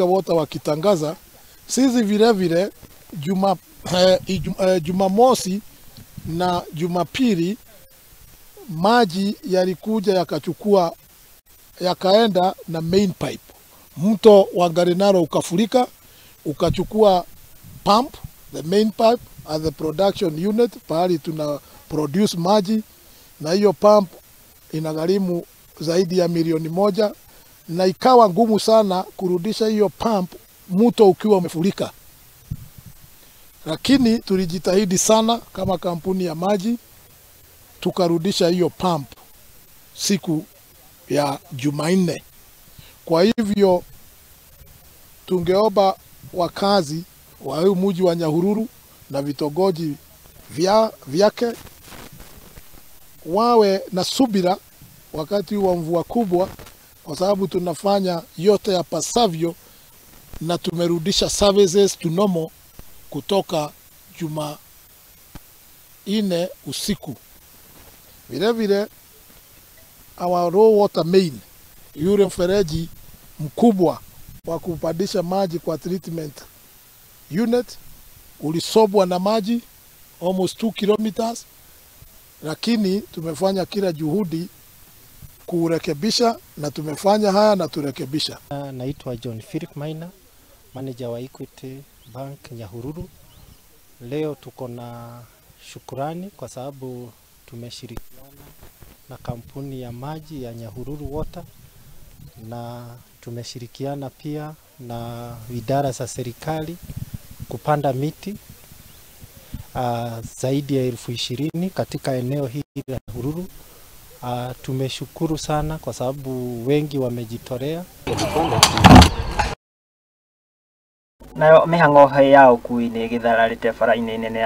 Thika Water wakitangaza, sisi vile vile Jumamosi na Jumapili maji yalikuja yakachukua yakaenda na main pipe. Mto wa Ngarenaro ukafurika, ukachukua pump, the main pipe at the production unit, pahali tuna produce maji, na hiyo pump inagharimu zaidi ya 1 milioni, na ikawa ngumu sana kurudisha hiyo pump mto ukiwa umefurika. Lakini tulijitahidi sana kama kampuni ya maji, tukarudisha hiyo pump siku ya Jumanne. Kwa hivyo tungeomba wakazi wa huu mji wa Nyahururu na vitongoji vyake wawe na subira wakati wa mvua kubwa, kwa sababu tunafanya yote yapasavyo na tumerudisha services to normal kutoka Jumanne usiku. Vile vile our raw water main, yule mfereji mkubwa wa kupandisha maji kwa treatment unit ulisombwa na maji almost 2 kilometers, lakini tumefanya kila juhudi kurekebisha na tumefanya haya na turekebisha. Naitwa John Philip Maina, manager wa Equity Bank Nyahururu. Leo tuko na shukurani kwa sababu tumeshirikiana na kampuni ya maji ya Nyahururu Water na tumeshirikiana pia na idara za serikali kupanda miti zaidi ya 20,000 katika eneo hili la Nyahururu. Tumeshukuru sana kwa sababu wengi wamejitolea. Nayo mĩhang'o ya ũkuui nĩ ĩgĩthararĩte bara-inĩ nene.